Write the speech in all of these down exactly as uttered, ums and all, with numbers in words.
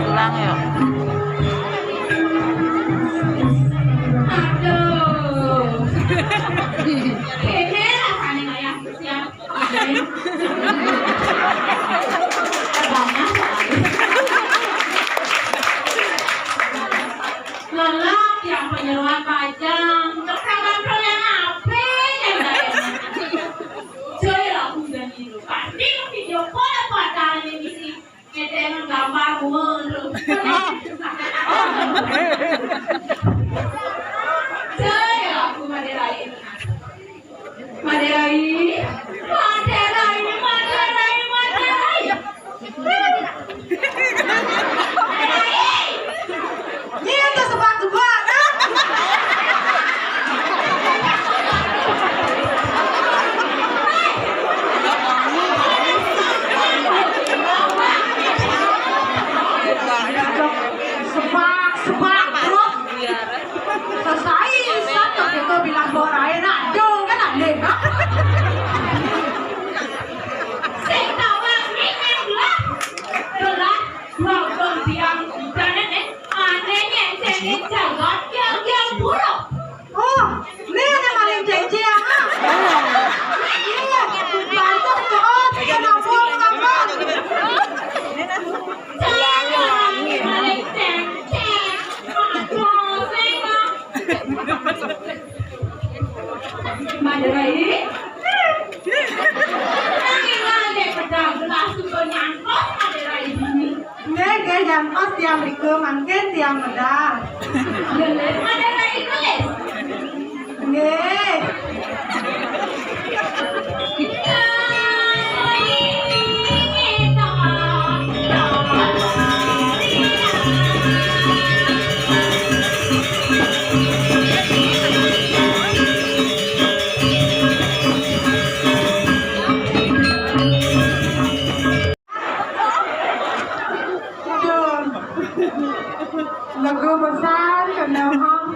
Pulang yuk. Aduh. Ini rasanya kayak siap. Lelak yang penyeruan pajang, terus yang apa yang lain? Saya laku dan itu pasti video call apa acaranya di sini? Ngeteng gambar mulu. Saya laku Madai Rai. Madai Rai. Madai Rai, Madai Rai, Madai Rai. Madai Rai. Iya, tuh sebak-sebak, kan? Sebak-sebak, bro. Selesai, satu itu bilang borain, aduh, kan aneh, kan? Sing tawang, ning, ning, lah. Lah, lah, bang, biang, udah, nih, nih. Aneh, nih, nih, nih, jagat, yang, yang buruk. Oh, ini ada maling cengceng, ah. Iya, bantu, oh, tiga nabung, nabung. Jangan, maling cengceng. Aduh, saya Madai Rai. Nanging ngalih pedang gelas suka nyantos Madai Rai dini. Nggih, nggih, nyantos tiang mrika mangkin tiang medal. Gelis Madai Rai, gelis. Nggih. Aduh. Lega besar kena hang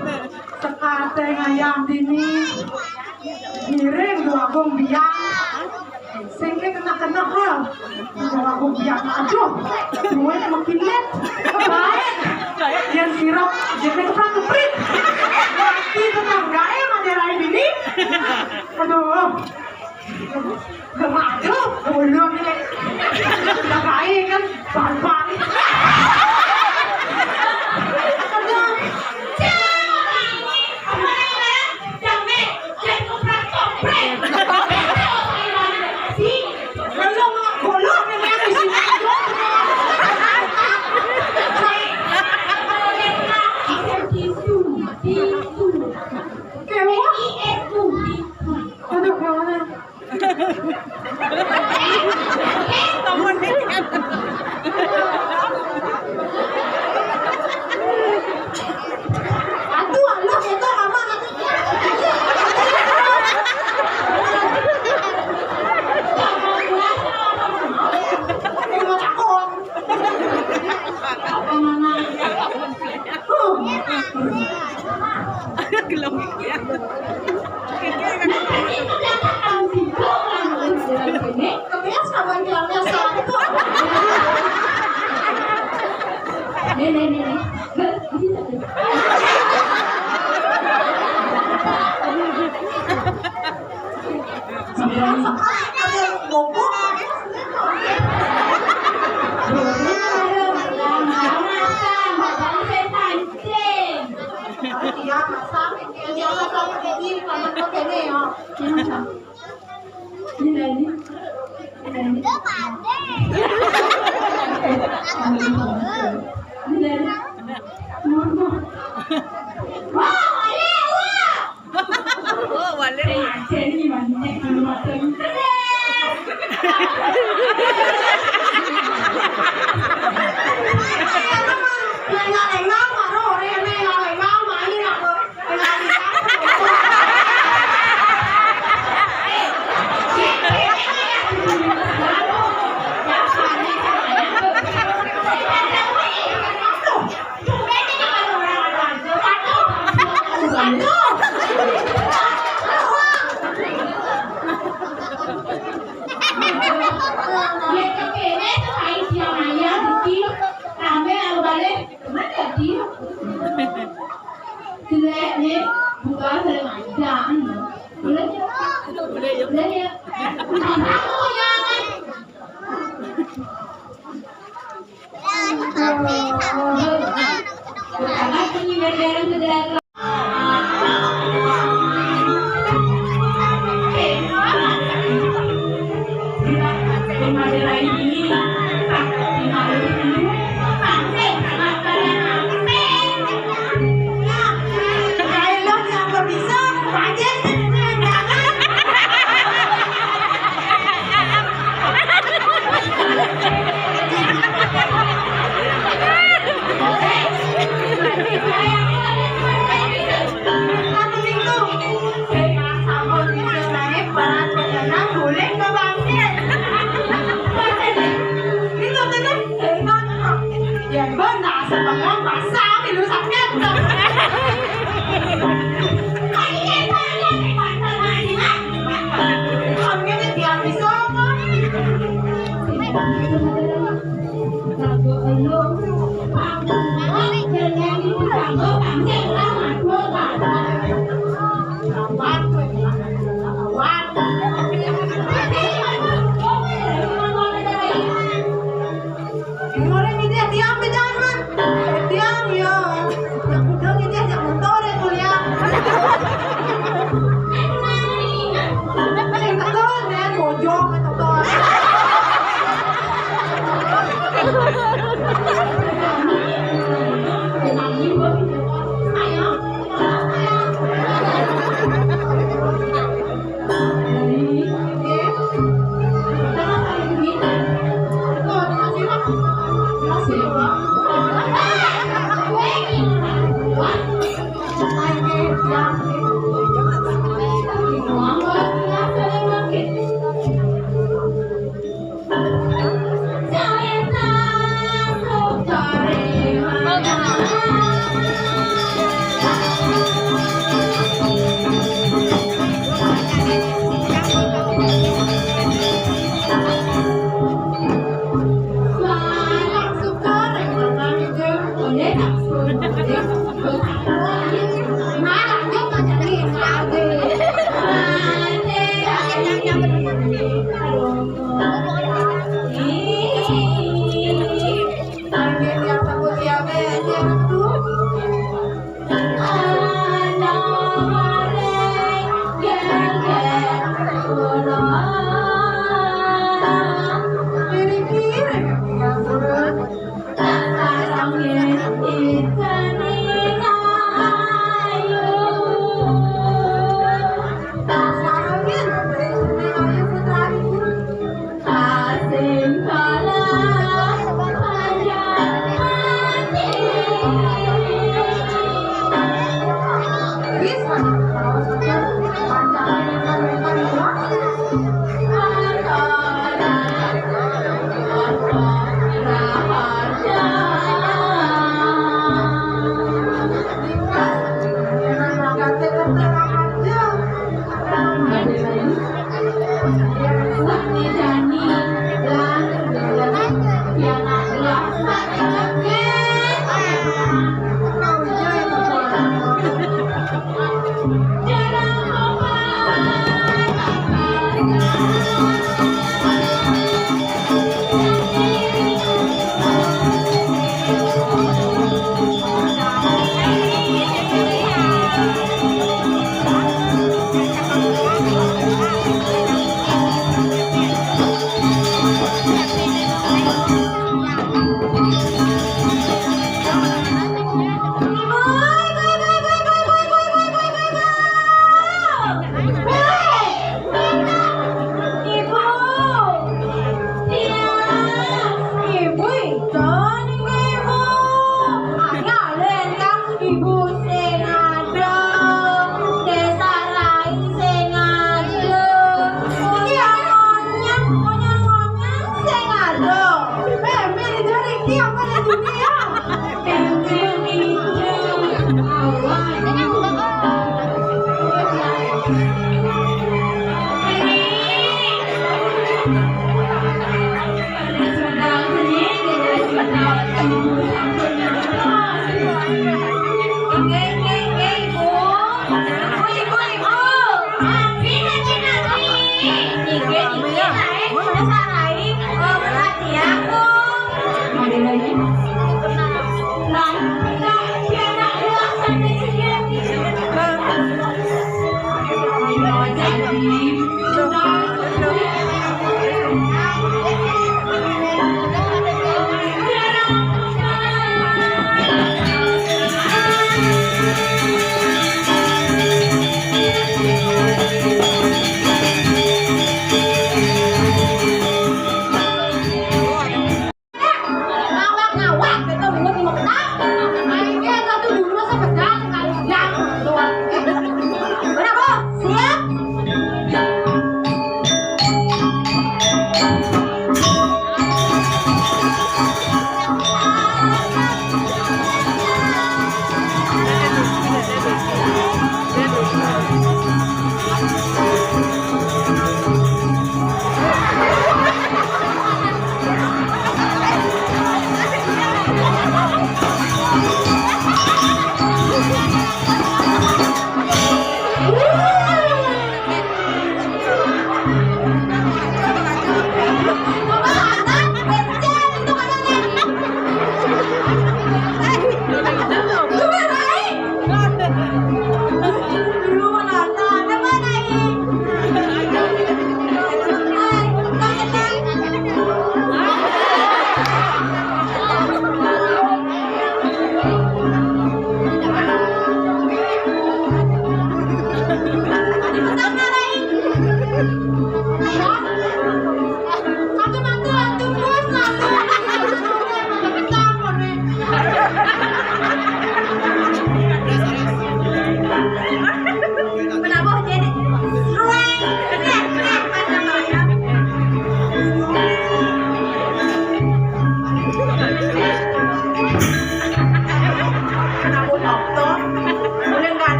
sekate ngayam dini. Ngiring Dwagung Biang. Sing ke kena-kena ha. Dwagung Biang, aduh. Duit makin let. Baik. Yang sirap jadi keprak keprit. Mati tetangga eh Madai Rai dini. Aduh. Gemadu, ulun ni. Dah baik kan, barbang. Aduh. Jangan, jangan, jangan koprak-koprak. Belum nak golok ni, yang di sini. Saya, kalau dia nak, saya tisu, tisu. Kewah. Aduh, kewah. Aduh, aduh, itu apa nanti? Gelem iki ya. Kebias kawan kelamnya satu. Nih, nih, nih, nih. Sembilan sekali ada bobok. Iya, masa? Iya, masa? Ini, kamu tuh kayaknya ya. Ini, ini. Ini, ini. Ini, ini. Yén kéné sing ayu tiang ayang dikit, ramé anu balé, mana dia? Jelek nih, bukan sering aja. Boleh ya? Boleh ya? Boleh ya? Apa aku ya? Ngoré ngidih tiang bejalan. Tiang ya. Yang kuda ngidih jak motor ya kuliah. Yang ketul nih bojong atau kau.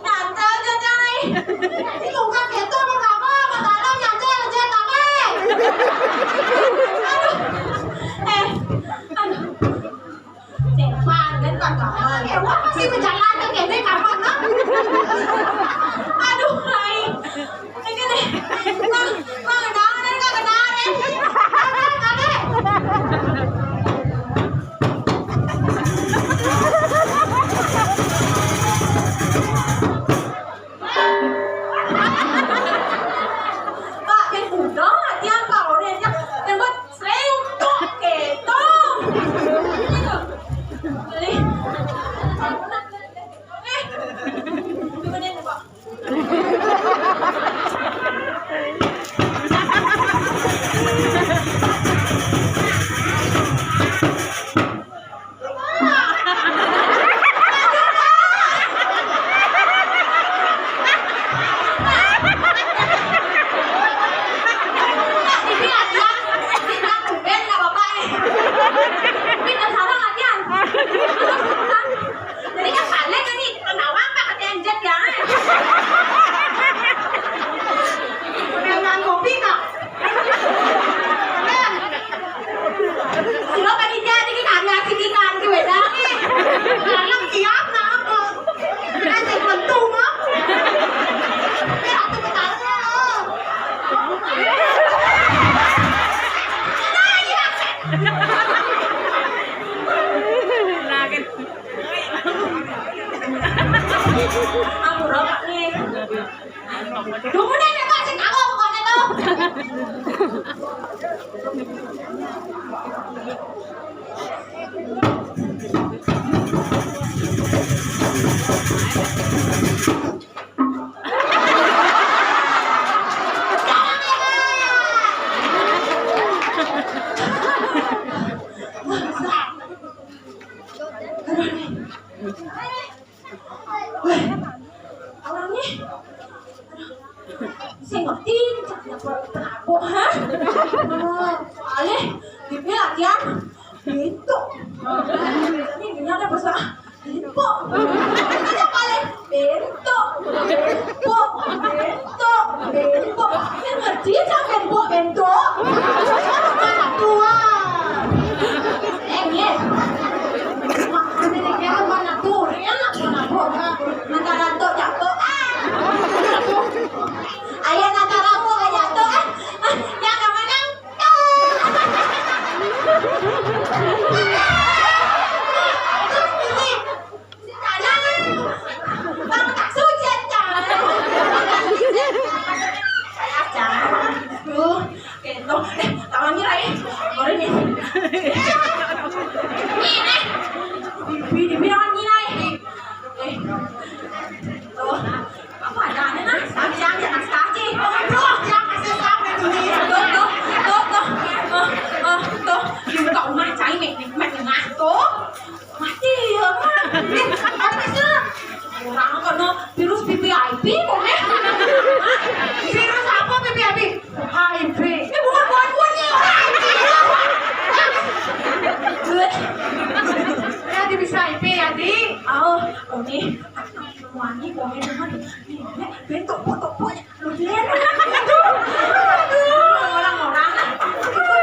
Nyantel, nyantel, ai. Ini bukan gitu, mau kamu, mau dalam, nyantel, nyantel, kamu. Aduh. Eh, aduh. Cepat, dan kan kamu. Ya, wah, masih berjalan, kan, kayak kamu, no? Aduh, ai. Ini deh. Bang, bang, jangan, jangan, jangan, jangan. Pak, kan udah, dia Pak, orangnya, yang buat sering kok, gitu. Gitu. Beli. Eh, gimana nih, Pak? Jadi kan balik kan nih, kenapa pakai enjet ya? Udah nggak kopi, Kak? Sira panitia niki kanggo siki kanthi wedang nih. Dalam kiat nak apa? Nanti mentu mah. Tapi aku bertanya. Nah, iya. Ampura, Pak, nih. Dumunan ya, Pak, sing tahu pokoknya tuh. Weh, orangnya sing ngerti, cak nyapu penabuk, ha? Oh, soalnya dia latihan bento. Ini dia ada bahasa bento. Itu aja paling bento, bento, bento, bento. Yang ngerti sampai bento, bento. Mana tua? Eh, iya. Makanya dia kan mana tuh? Enak mana tuh? Antara tuh jatuh, ah. Ayah antara tuh jatuh, ah. Ah, yang mana? Tuh, eh, tangan nyirai. Ngeri nih. Ini. Bibi, bibi tangan nyirai. Eh. Tuh. Apa ada, ada, nah? Sabi, sabi, jangan sabi. Tuh, jangan kasih sabi tuh. Tuh, tuh, tuh, tuh. Oh, oh, tuh. Di muka rumah cai mek, mek, mek, tuh. Mati ya, Mak. Eh, ada bisa. Orang kena virus V V I P kok, eh. Virus apa V V I P? H I V. Ini bukan, bukan, bukan, nih. H I V. Ya, di bisa I P ya, Di. Oh, oke. Wangi, wangi banget. Nih, bentuk foto punya. Orang-orang. Aduh.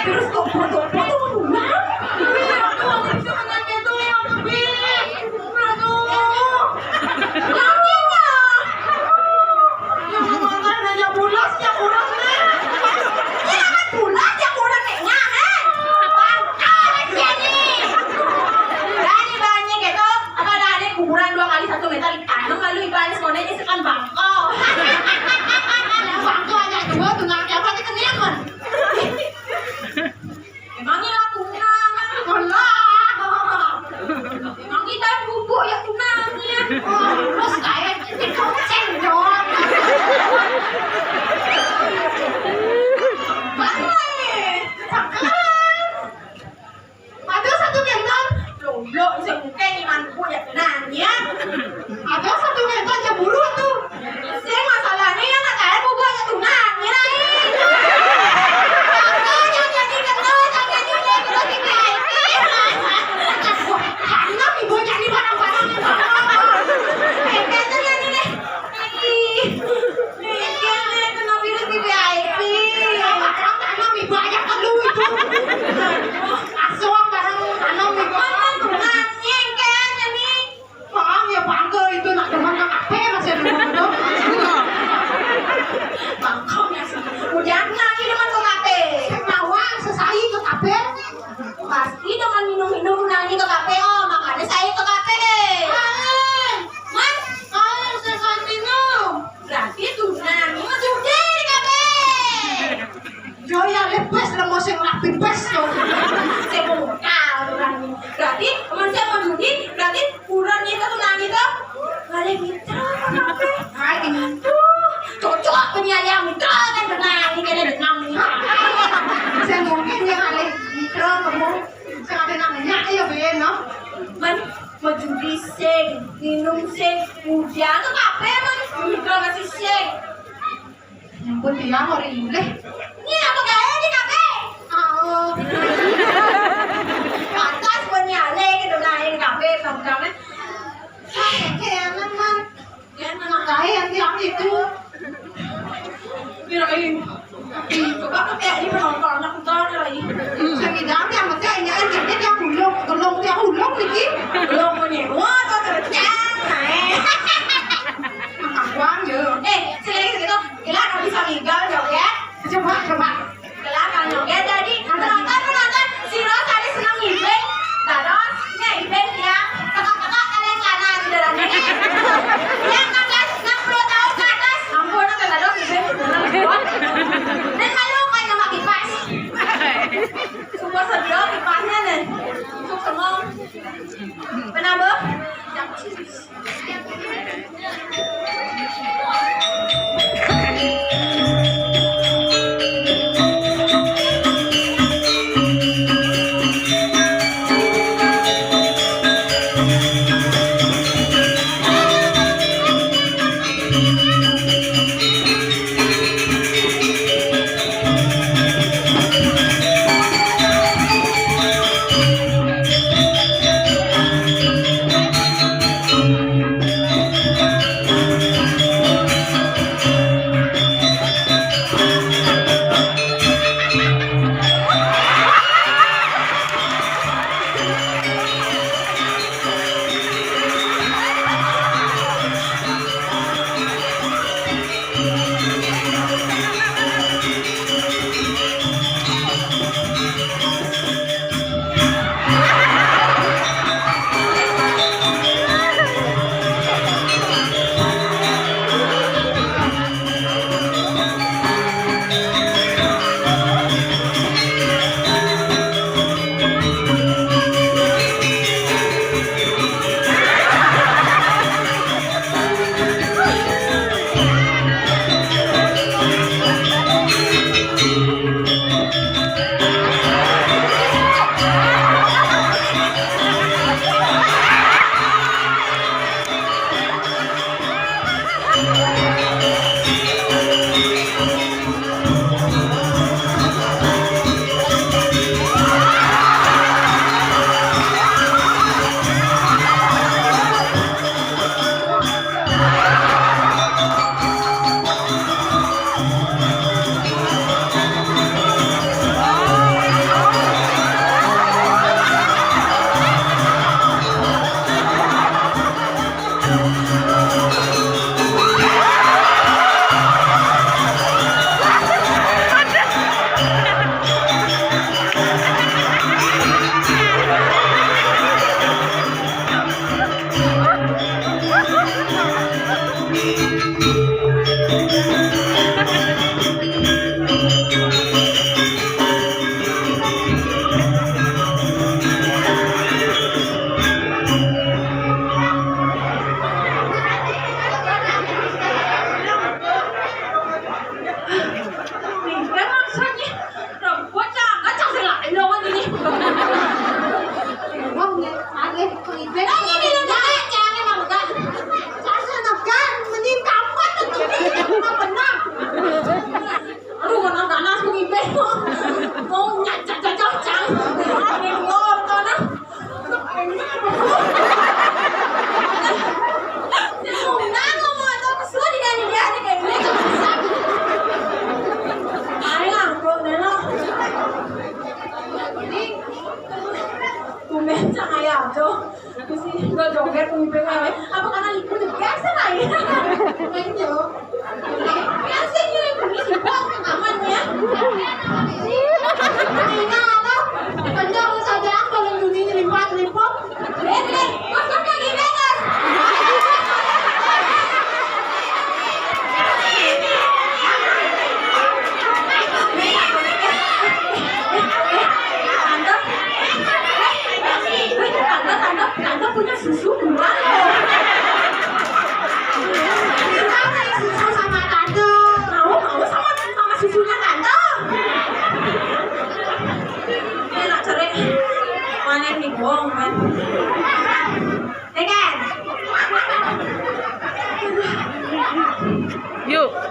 Terus kok foto-foto pulang? Aduh, bisa kena gitu ya, Bebe. Aduh. Wangi, Mak. Yang mana nanya bulas, ya kurang, nih. Ini amat bulas, ya kurang, nih. Nah, eh. Bangkal, ya, nih. Berani, berani, gitu. Apa ada, ada kuburan dua kali satu meter, ditanam lalu ibarat semuanya isi kan bangko. Bangko aja dua tuh, nggak apa aja kenyang, kan? Emangnya lah tunangan? Alah. Emangnya dari bubuk ya tunangan? Oh, terus kayak itu cendol. Bangko, eh. Cakep. Ada satu kenton. Jomblo, sing mungkin iman ku ya nanya. Ada satu kenton cemburu tuh. Sing masalahnya yang nggak tahu gua ya tuh nanya lain. Aku yang jadi kenton, yang jadi udah kita V V I P. Wah, karena ibu jadi barang-barang. Kayak gitu ya, nih, deh. Ih, mikir deh, kena virus V V I P. Orang tanam ibu aja perlu itu. Asuh bareng tanam ibu. Mana tuh nanya kan, ini? Paham ya, bangga itu, nak demen ke kafe, masih ada demen dong. Bangga ya, sih. Udah nanya demen ke kafe. Nawang, sesai ke kafe. Pasti demen minum-minum, nanya ke kafe, oh, makanya saya ke kafe. Alah, Mas, kalau sesuatu minum. Berarti tunangan masih udah di kafe. Yo ya, lebes lemo sing rapi bes yo. Saya mau tahu, berarti. Berarti, teman saya mau judi, berarti kurang itu tunangan itu. Balik mitra, kafe. Hai, ini. Tuh, cocok punya yang mitra kan, tenang, ini kena tenang nih. Saya mungkin yang alih mitra, kamu. Saya ada namanya, ayo, Ben, no? Man, mau judi sing, minum sing, udah ke kafe, man. Mitra masih sing. Nyambut dia, mau rindu deh. Ini apa gaya di kafe? Oh. Pantas buat nyale gitu, nah, di kafe, kamu-kamu. Eh, kayak anak, man. Ya, anak gaya yang tiap itu. Kirain. Coba pakai ini penonton, aku tahu lagi. Saya bilang, yang penting ini aja, dia gulung, gulung, dia gulung lagi. Gulung punya. Wah, tuh kerja. Nah, eh. Makan uang, ya. Eh, sini, sini, tuh. Gila, nggak bisa ngigal, joget. Coba, coba. Gila, kan, joget. Jadi, penonton, penonton, si Ros tadi seneng ngibing. Terus, nih, ngibing, ya. Tengah-tengah, kalian kanan, beneran, nih. Yang enam belas, enam puluh tahun ke atas. Ampun, kan ada ngibing, beneran, ampun. Dan malu, kan, sama kipas. Super seger, kipasnya, nih. Untuk semua. Kenapa?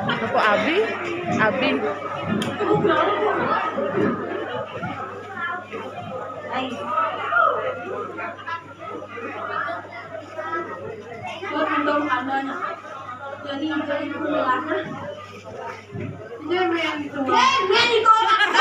Apa abi? Abi. Jadi, jadi, jadi, jadi, jadi, jadi, jadi, jadi, jadi,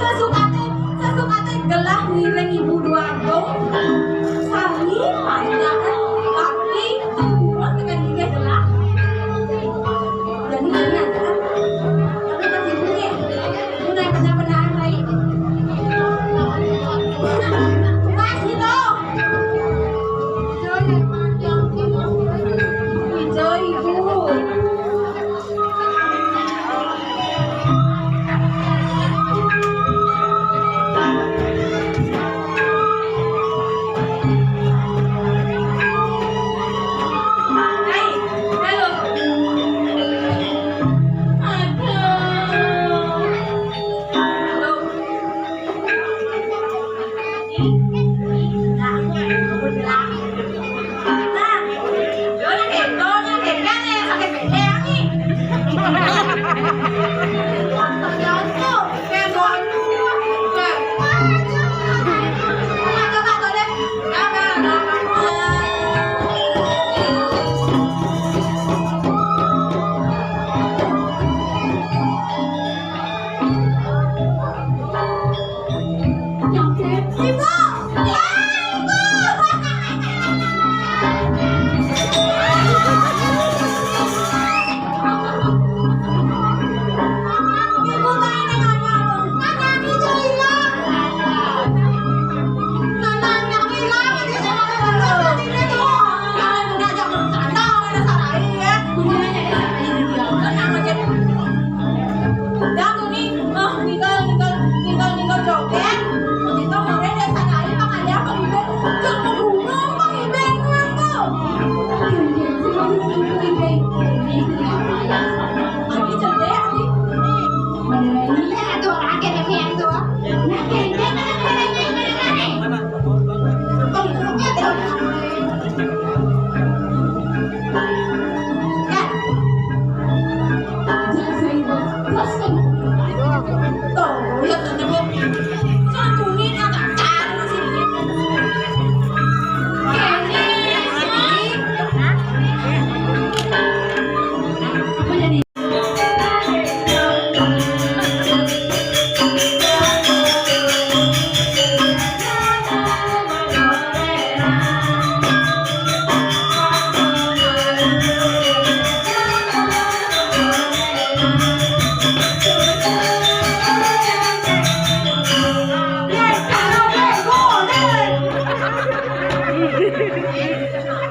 Sesukate, sesukate gelah ngiring ibu dua dong. Sami panjakan bakti turun dengan inggih gelah. Jadi ini adalah tapi kan ibu nih. Udah benar-benar baik. Mas gitu. Hijau yang panjang. Hijau ibu.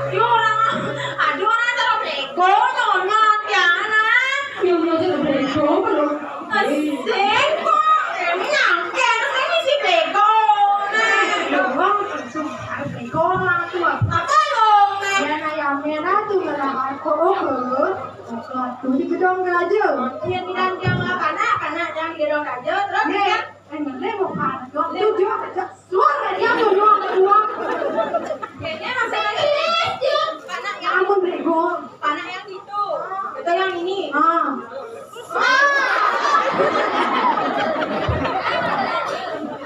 Yo orang, aduh orang terus bego, nyonya Tiana. Nyonya terus bego, belum. Asik kok, ini nyangke, ini si bego. Nah, doang, langsung bego lah tuh. Apa lo, Nek? Ya, nah, ya, merah tuh, merah aku, oh, oh. Tuh di gedung aja. Iya, tidak, jangan apa-apa, jangan di gedung aja. Terus, ya. Eh, bener, mau apa? Tuh, dia, suara dia tuh, dua, dua. Kayaknya masih lagi. Anak yang ampun, bego. Anak yang itu. Itu yang ini. Ah.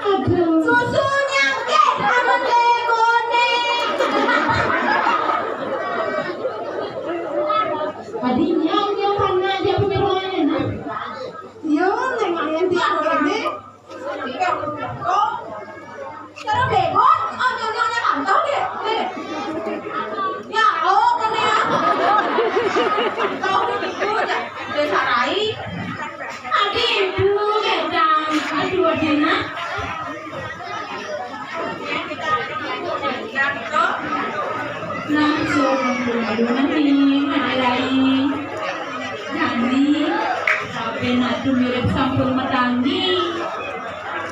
Aduh. Susunya ke sama begone. Tadinya dia pernah dia punya ruangan, nah. Iya, lumayan dia ini. Terus bego, oh, nyonya, nyonya, kantong deh. Nih. Ya, oh, kena ya. Kau itu, ya. Dia sarai. Aduh, gedang. Aduh, Dina. Langsung mengadu nanti menilai. Jadi, sampai nak tu mirip sampun matanggi.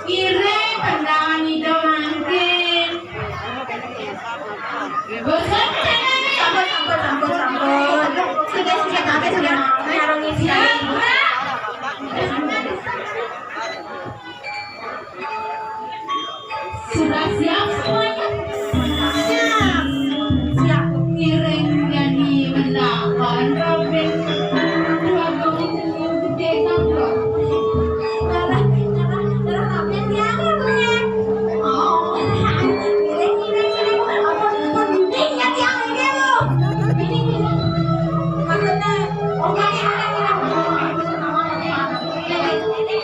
Iring pandangan ida mangkin. Bosan kan ini? Sampun, sampun, sampun, sampun. Sudah, sudah, sudah, sudah. Siap, Kak? Sudah siap semuanya? Siap. Siap. Iring dan mendapat rapin. Dua kali senyum gede sampai. Darah, darah, darah rapin ya, punya. Oh, iring, iring, iring. Apa, apa, ini ya, tiang ini loh. Ini, ini. Maksudnya, oh, ini, ini, ini. Ini.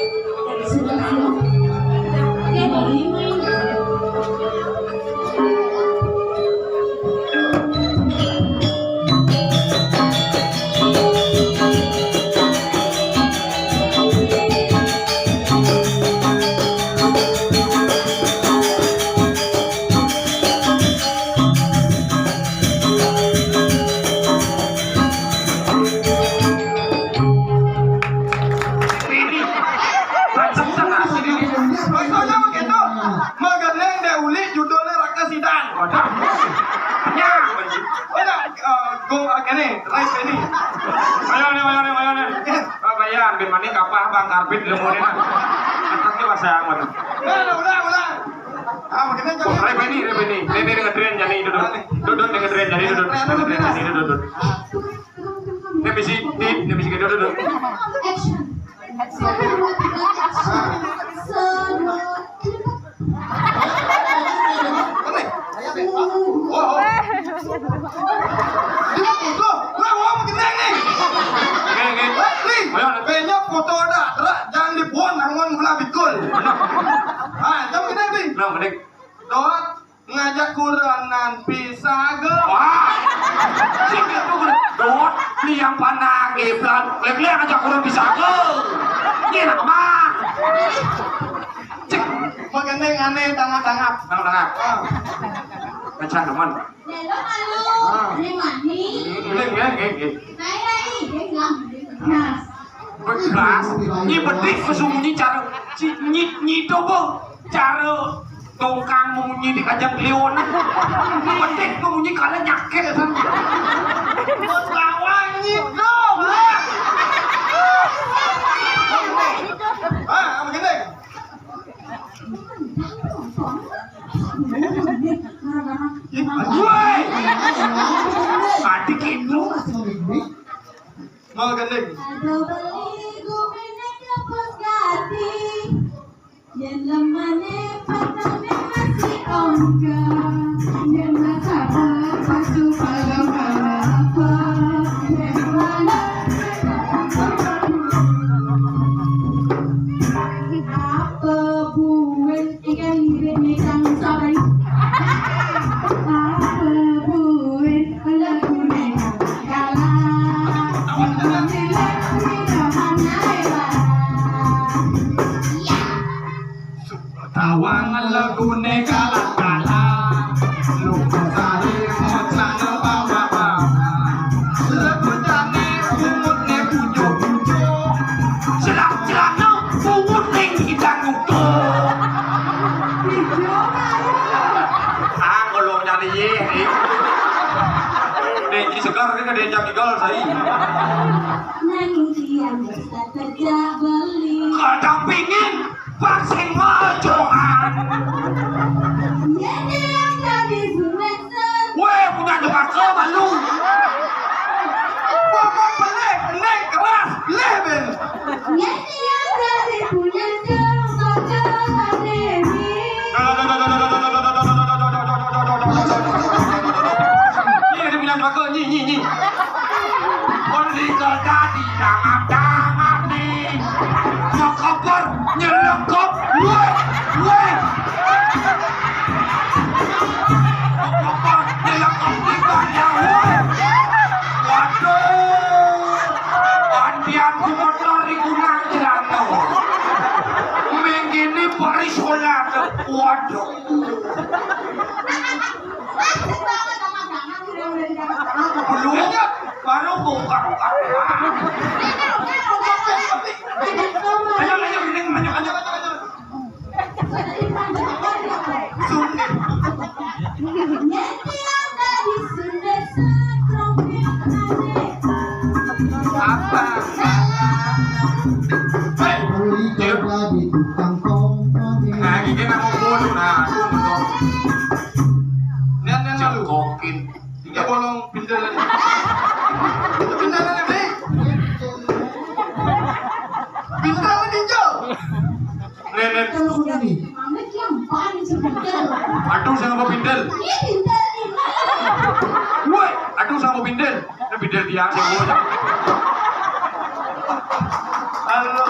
Maksudnya begitu. Magendeng dek uli judulnya Raka Sidan. Waduh. Ya. Udah, eh, go, eh, kene, right ini. Ayo nih, ayo nih, ayo nih. Eh, bayar, bin mani kapah bang karbit ilmu nih, nah. Ataknya bahasa yang mana? Ulang, ulang, ulang. Ah, magendeng coba. Rep ini, rep ini. Ini, ini dengan Drian jadi duduk. Duduk dengan Drian jadi duduk. Dengan Drian jadi duduk. Ini bisi, ini, ini bisi duduk, duduk. Action. Satu, dua, tiga, action. Satu, dua, tiga. Oh, oh. Ini foto. Wah, wah, magendeng nih. Oke, oke. Wah, nih. Ayo, nanti. Kayaknya foto ada. Terak, jangan dibuang, nangon gula bikul. Ah, jangan magendeng nih. Nah, magendeng. Dot, ngajak kurenan pisaga. Wah. Sing itu kurenan. Dot, liang panah, gibran. Lek-lek ngajak kurenan pisaga. Ini enak mah. Cek. Magendeng aneh, tangap-tangap. Tangap-tangap. Ah. Kencang, teman. Halo, halo. Ah. Ini mani. Ini, ini, ini, ini. Nah, ini, ini, ini. Nah. Bekas, nyi bedik kesungguh nyi cara, ci-, nyi, nyi coba cara tongkang munyi di kajang kliwon. Nyi bedik munyi kala nyakil, san. Lawan nyi dong, lah. Ah, apa gini? Woi! Adik itu. Mau gending? Aduh, beli guminé kepus gati. Yén lemané patané masih ongkah. Yén nasaba pasu palau kalapa. Yén mana apa buin ikan irit ikan sabai. Apa buin laguné kalah. Tawang laguné kalah-kalah. Lupa sari mecana bawa-bawa. Lagu jane pungut ne pucuk-pucuk. Celak-celak no pungut ning idang utuh. Ah, kalau nyari ye, eh. Dek, segar kan ada yang jaga gol, saya. Nang tiang bisa kerja beli. Kadang pingin, bang sing mojoan. Ya, tiang jadi semester. Weh, punya jebak ke malu. Pokok beli, neng keras, leh ben. Ya, tiang dari punya jebak ke pandemi. Ini ada bilang baka, nyi, nyi, nyi. Kon legal tadi, dangap-dangap ni. Makabar, nyelekop, weh, weh. Makabar, nyelekop, legal ya, weh. Waduh. Andian ku motor di gunang. Apa? Hei, Beli kerja di tukang kompor. Nah, iki nak ngumpul. Nah, aku betul. Niat, niat malu. Cekokin. Tiga bolong pindah lagi. Pindah lagi, Bli. Pindah lagi, Jo. Nenek. Aduh, saya mau pindah. Woi, aduh, saya mau pindah. Ini pindah biasa, woi. Halo.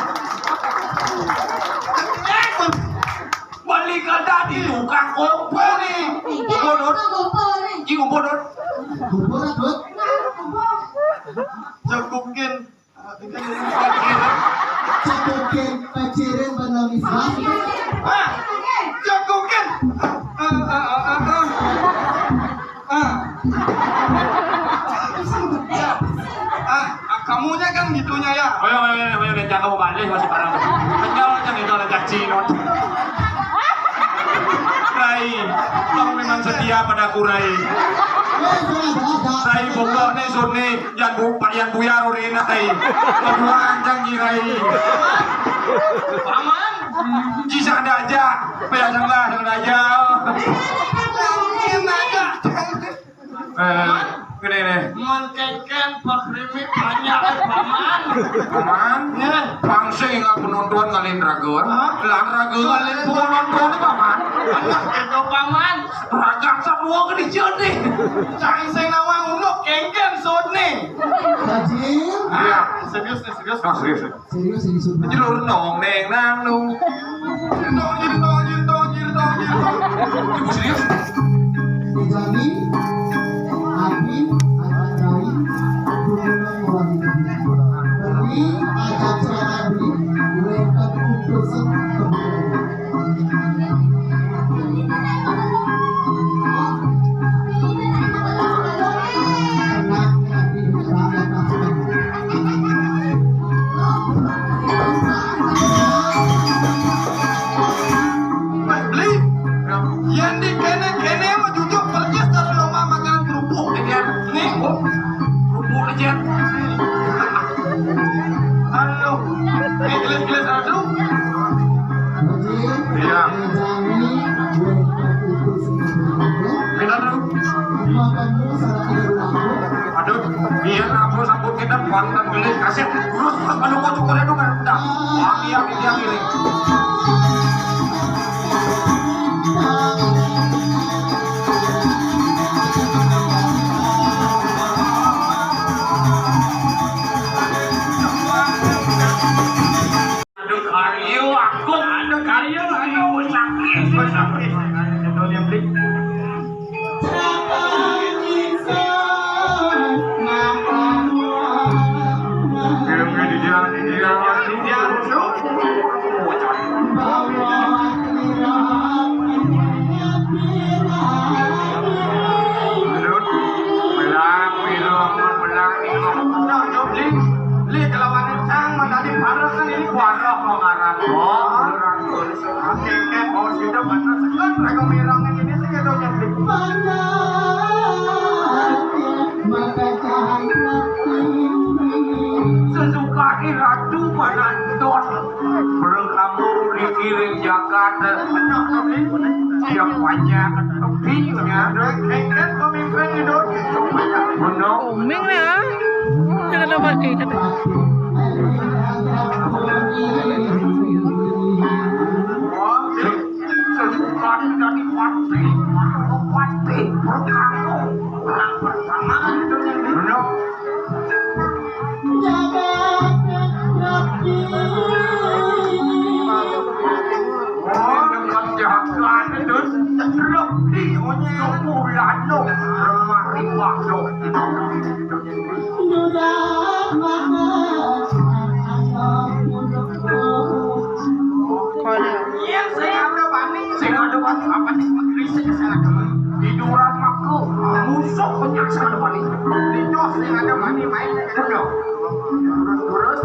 Balik ka dadi tukang kompor nih. Kompor, Dut. Iki kompor, Dut. Kompor, Dut. Cekokin. Cekokin, pacirin, benangis. Ah, cekokin. Ah, ah, ah, ah, ah. Ah. Ah, ah, kamunya kan gitunya ya. Ayo, ayo, ayo, ayo, jangan mau balik masih parah. Kenyal aja gitu, ada caci, not. Rai, kau memang setia padaku, Rai. Rai, pokoknya Suni, yang bu, yang buyar urina, Rai. Kedua anjang, Rai. Paman, jisah ada aja. Biasa lah, ada aja. Eh, gini nih. Mun kengken, pakrimi, banyak, eh, paman. Paman? Ya. Pangsi nggak penonton ngalahin raga. Hah? Lah raga ngalahin penonton, paman. Anak itu, paman. Raga semua gede nih. Cang sing nawang unduk, kengken sut nih. Haji? Iya. Serius nih, serius. Oh, serius. Serius, serius. Jero nong neng nang nung. Jero nong, jero nong, jero nong, jero nong, jero nong. Ibu serius? Dijamin, admin, acara lain, dukungan wanita. Beli, acara beli, mereka untuk sekolah. Beli, yang di kene, kene mah jujur persis dari lomba makan kerupuk, ya kan? Nih, oh, kerupuk aja. Halo. Eh, jelas-jelas aduh. Iya. Kita dulu. Aduh, biar aku sambut kita, Bang, dan beli kasih. Terus, terus, aduh, kok cukurnya tuh kan udah. Wah, iya, iya, iya. Aduh, karyo aku, aduh, karyo, aduh, sakit, sakit. Filmnya di dia, di dia, di dia. Lut, belang, biru, ampun, belang, iko. Nah, Jobli, li kelawan sang, madani parah kan ini kuarah mau ngarang. Oh, orang tuh. Oke, oke, mau sudah mana sekian, mereka mirangin ini sih, ya, Jobli. Sesuka ratu mana dos. Berkamu dikirim jagat. Siap banyak. Tapi ya. Kengken pemimpin hidup. Benar. Uming nih, ah. Jangan lupa nih. Sesuka dari pati. Pati. Berkamu. Orang pertama. Benar. Kalau Yen sing ada bani, sing ada bani, apa nih, mengkritik sing ada bani? Tiduran maku, musuh punya sing ada bani. Itu sing ada bani, main aja dong. Terus, terus.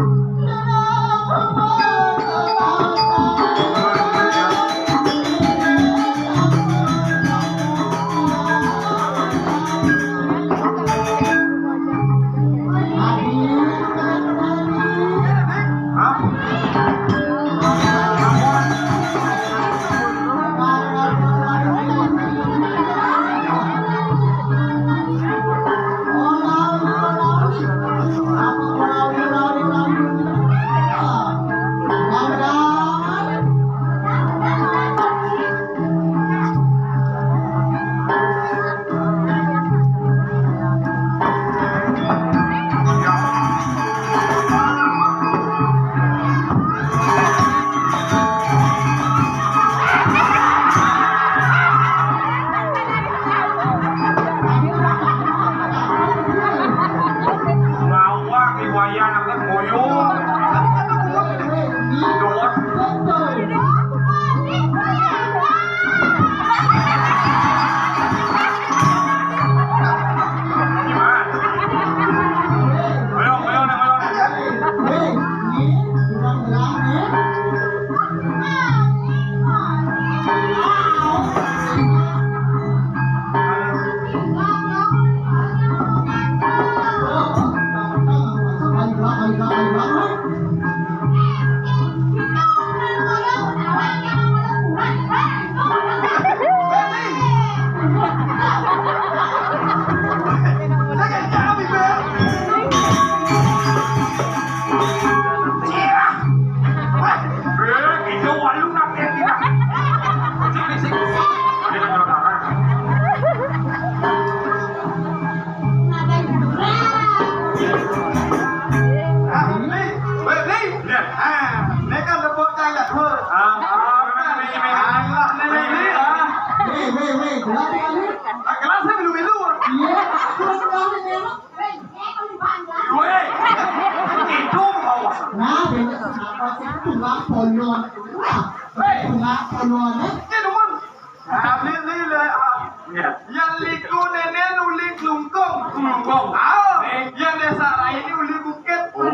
Bangkong. Ah, yang desa lain ini uli bukit. Oh.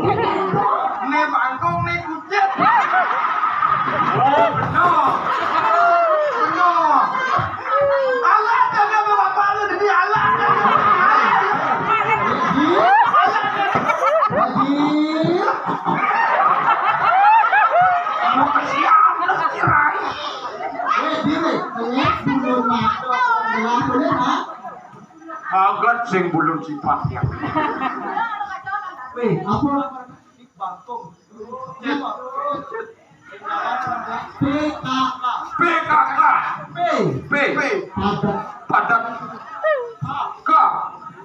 Ini bangkong, ini kucit. Oh, benar. Benar. Alah, ada bapak lu jadi alah. Haji. Haji. Mau kesian, lu kirai. Eh, diri, ini dulu mata. Belah boleh, ha? Agat sing bulun sipatnya. Weh, apa? P K K. P K K. P. P. P. Padat. Padat. K.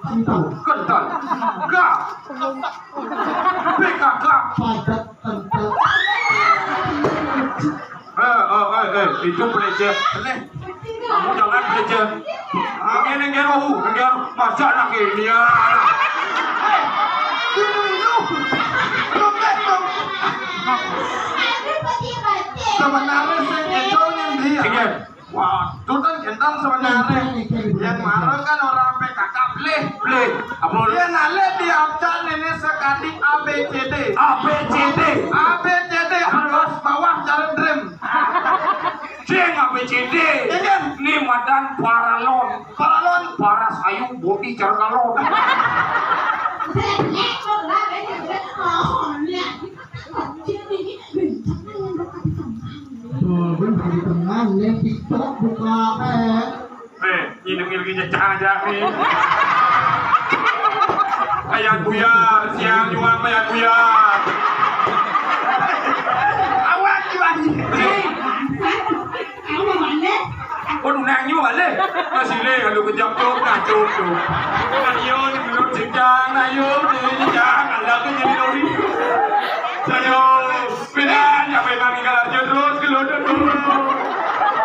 Kental. Kental. K. P K K. Padat kental. Eh, eh, eh, eh, itu pelecehan. Nih, kamu jangan pelecehan. Ini, ini, ini, oh, ini, masa anak ini, ya. Sebenarnya saya kacau yang dia. Iya. Wah, itu kan gendong sebenarnya. Yang marah kan orang P K K, bleh, bleh. Apa? Dia nalih di abjad ini sekali A B C D. A B C D. A B C D, atas bawah jalan rem. Sing A B C D. Iya, kan? Ini madan paralon. Paralon. Paras ayu bodi cargalon. Tuh, gue jadi teman, nih, TikTok buka, eh. Eh, ini lagi cecah aja nih. Kayak buyar, siang juga kayak buyar. Awak gimana? Waduh, nang juga balik. Masih le, kalau kejap cok, nah cok cok. Nah yo, di menurut jenjang, nah yo, di jenjang, ada ke jadi lori. Saya, pindah, ya memang tinggal aja terus, ke London terus.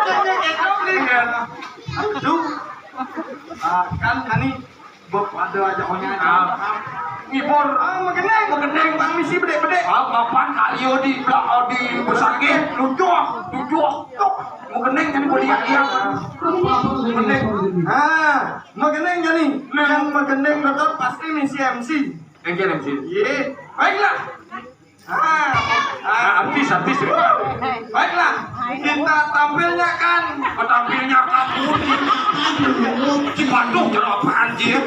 Jadi, gitu, nih, kan. Aduh. Ah, kan, ani, Bob, ada aja, onya aja. Ah. Ngibur. Ah, mageneng. Mageneng, Bang, misi bedek-bedek. Ah, mapan kali yo di belak, oh, di besakit. Tujuh, tujuh, tuh. Mageneng, kan, boleh ya, ya. Mageneng. Ah, mageneng, jadi. Yang mageneng, betul, pasti misi M C. Yang jadi M C. Iya. Baiklah. Ah, ah, artis, artis. Baiklah, kita tampilnya kan. Tampilnya kan. Di Bandung, cara apaan, Jir?